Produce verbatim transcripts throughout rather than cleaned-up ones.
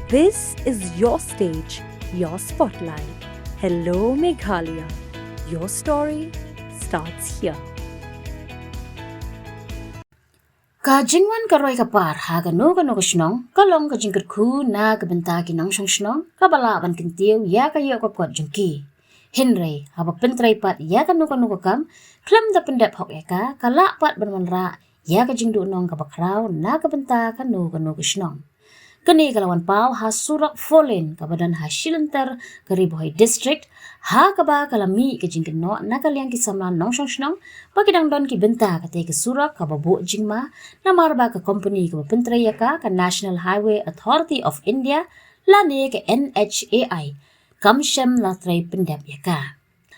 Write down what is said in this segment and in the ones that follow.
This is your stage, your spotlight. Hello Meghalaya. Your story starts here. Ka jingwan ka roi ka par ha kano kano ka shnong ka long ka jingkyrkhu na ka bynta ki nongshong shnong kaba lah ban kyntiew ïa ka ïoh ka kot jong ki. Hynrei haba pyntrei pat ïa kano kano ka kam khlem da pyndep hok ïa ka, ka lah pat ban wanrah ïa ka jingduhnong kaba khraw na ka bynta kano kano ka shnong. Kane ka la wan paw ha surok four lane kaba don ha shilynter ka Ri Bhoi District, ha kaba ka la mih ka jingkynnoh na ka liang ki samla nongshong shnong ba ki dang don ki bynta katei ka surok kaba buh jingma, namar ba ka kompani kaba pyntrei ïa ka, ka National Highway Authority of India lane ka N H A I, kam shym la trei pyndep ïa ka.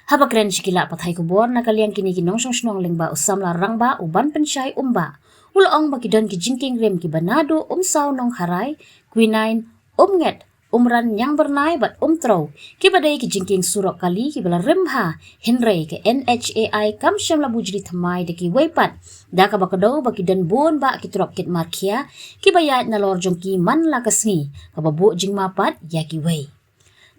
Haba kren sha ki lad pathai khubor na ka liang kine ki nongshong shnong lyngba u samla rangbah u Banpynshai Umbah, u la ong ba ki don ki jingkieng rim kiba naduh Umsaw Nongkharai, Quinine, Umnget, Umran Niangbyrnai bad Umtrew, kiba dei ki jingkieng surok kali kiba la rim bha, hynrei ka N H A I kam shym la buh jri thymmai da kiwei pat, da kaba kdew ba ki don bun bah ki trok kit markhia kiba ïaid nalor jong ki man la ka sngi, kaba buh jingma pat ïa kiwei.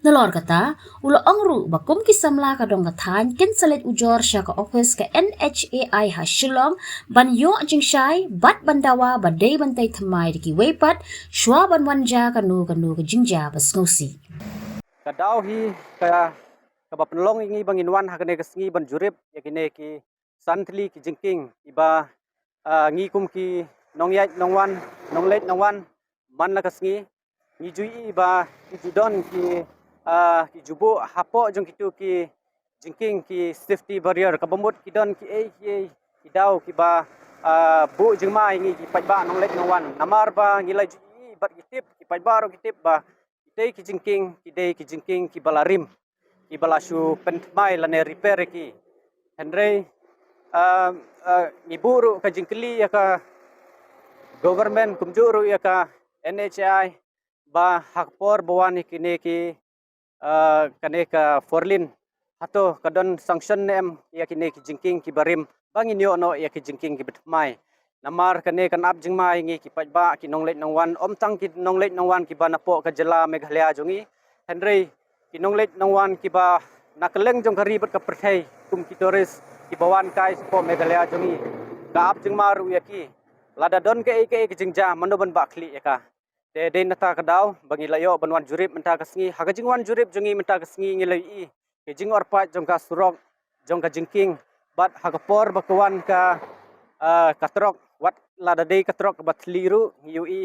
Nalor kata, u la ong ruh ba kum ki samla ka dong ka thaiñ kin sa leit ujor sha ka ophis ka N H A I ha Shillong ban ïoh jingshai bad ban dawa ba dei ban tei thymmai da kiwei pat shuwa ban wan jia kano kano ka jingjia ba sngewsih. Ka daw hi ka, kaba pynlong ïa ngi ba ngin wan ha kane ka sngi ban jurip ïa kine ki san tylli ki jingkieng kiba, ah, ngi kum ki nongïaid nongwan, nongleit nongwan man la ka sngi, ngi ju ïohi ba ki ju don ki, ah, ki ju buh hapoh jong kito ki jingkieng ki safety barrier, kaba mut ki don kiei kiei ki daw kiba, ah, buh jingma ïa ngi ki paidbah nongleit nongwan. Namar ba ngi la ju ïohi bad ki tip, ki paidbah ruh ki tip ba ki dei ki jingkieng, ki dei ki jingkieng kiba la rim, kiba la shu pynthymmai lane repair ïa ki. Hynrei, ah, ah, ngi buh ruh ka jingkylli ïa ka government kumjuh ruh ïa ka N H A I ba ha ka por ba wan ïa kine ki, ah, kane ka four lane, hato ka don sanction ne em ïa kine ki jingkieng kiba rim ba ngin ïoh noh ïa ki jingkieng kiba thymmai. Namar kane kan ap jingma ïa ngi ki paidbah, ki nongleit nongwan, ym tang ki nongleit nongwan kiba napoh ka jylla Meghalaya jong ngi, hynrei ki nongleit nongwan kiba na kylleng jong ka ri bad ka pyrthei kum ki tourist kiba wan kai shapoh Meghalaya jong ngi. Ka ap jingma ruh ïa ki. Lada don kaei kaei ka jingjia, mano ban bah khlieh ïa ka? Te dei na kata ka daw ba ngi la ïoh ban wan jurip mynta ka sngi. Ha ka jingwan jurip jong ngi mynta ka sngi ngi la ïohi ka jingorpait jong ka surok jong ka jingkieng. Bad ha ka por ba ka wan ka, ah, ka trok, wat lada dei ka trok kaba thylli ruh, ngi ïohi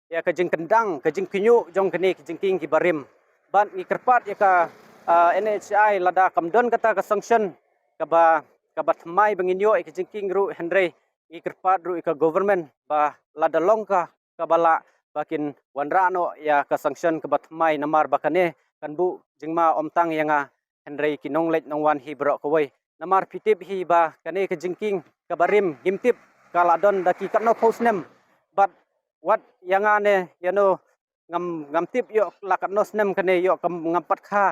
ïa ka jingkyndang, ka jingkhynñiuh jong kane ka jingkieng kiba rim. Bad ngi kyrpad ïa ka, ah, N H A I, lada kam don kata ka sanction kaba, kaba thymmai ba ngin ïoh ïa ka jingkieng ruh, hynrei ngi kyrpad ruh ïa ka government ba lada long ka kaba lah ba kin wanrah noh ïa ka sanction kaba thymmai, namar ba kane kan buh jingma ym tang ïa nga hynrei ki nongleit nongwan hi baroh kawei. Namar phi tip hi ba kane ka jingkieng kaba rim ngim tip ka la don da ki katno phew snem. Bad wat ïa nga ne ïa no ngam, ngam tip ïoh la katno snem kane, ïoh kam, ngam pat kha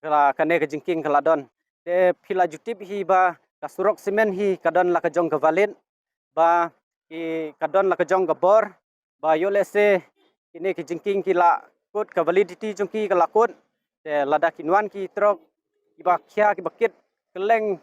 ka la, kane ka jingkieng ka la don. Te phi la ju tip hi ba ka surok simen hi ka don la ka jong ka valid, ba ki, ka don la ka jong ka bor, ba ïoh lehse kine ki jingkieng ki la kut, ka validity jong ki ka la kut. Te lada kin wan ki trok kiba khia, kiba kit kylleng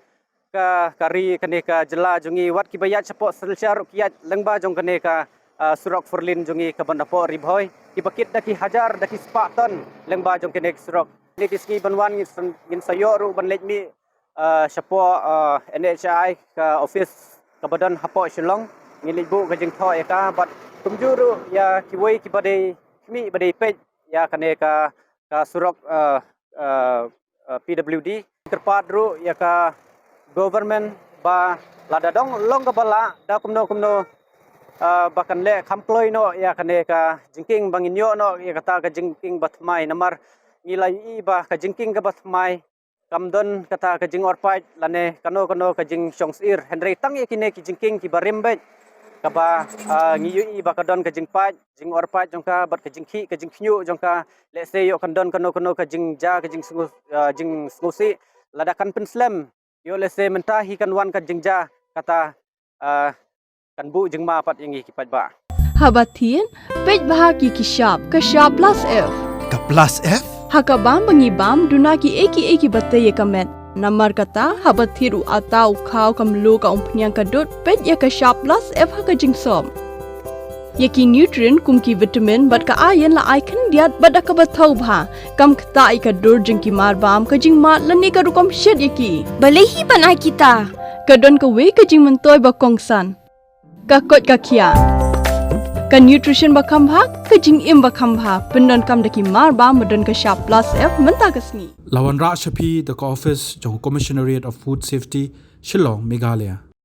ka, ka ri, kane ka jylla jong ngi, wat kiba ïaid shapoh Silchar ruh ki ïaid lyngba jong kane ka, ah, surok four lane jong ngi kaba napoh Ri Bhoi, kiba kit da ki hajar, da ki spah ton lyngba jong kane ka surok. Kine ki sngi ban wan ngin sa, ngin sa ïoh ruh ban leit mih, ah, shapoh, ah, N H A I ka office kaba don hapoh Shillong. Ngin leit buh ka jingthoh ïa ka bad kumjuh ruh ïa kiwei kiba dei khmih ba dei peit ïa kane ka, ka surok, ah, ah, ah, P W D. Kyrpad ruh ïa ka government ba lada dang long kaba lah da kumno kumno, ah, ba kan leh kham kloi noh ïa kane ka jingkieng ba ngin ïoh noh ïa kata ka jingkieng ba thymmai, namar ngi la ïohi ba ka jingkieng kaba thymmai kam don kata ka jingorpait lane kano kano ka jingshong syier, hynrei tang ïa kine ki jingkieng kiba rim beit kaba, ah, ngi ïohi ba ka don ka jingpait, jingorpait jong ka bad ka jingkhih, ka jingkhynñiuh jong ka. Lehse ïoh kan don kano kano ka jingjia, ka jingsngew, ah, jingsngewsih. Lada kan pynslem, ïoh lehse mynta hi kan wan ka jingjia kata, ah, kan buh jingma pat ïa ngi ki paidbah. Haba thied, peit bha ïa ki shap, ka shap plus F. Ka plus F? Ha ka bam ba ngi bam, duna kiei kiei kiba tei ïa ka met. Namar kata, haba thied u atta, u khaw, ka mluh, ka umphniang, ka dud, peit ïa ka shap plus F ha ka jingsop. Ïa ki nutrient kum ki vitamin bad ka iron la ai khyndiat bad da kaba thaw bha. Kam ktah ïa ka dur jong ki mar bam, ka jingmad lane ka rukom shet ïa ki. Balei hi ban ai kita? Ka don kawei ka jingmyntoi ba kongsan. Ka koit ka khiah. Ka nutrition ba kham bha, ka jingim ba kham bha. Pyndonkam da ki mar bam ba don ka shap plus F mynta ka sngi. La wanrah sha phi da ka office jong Commissionariat of Food Safety, Shillong, Meghalaya.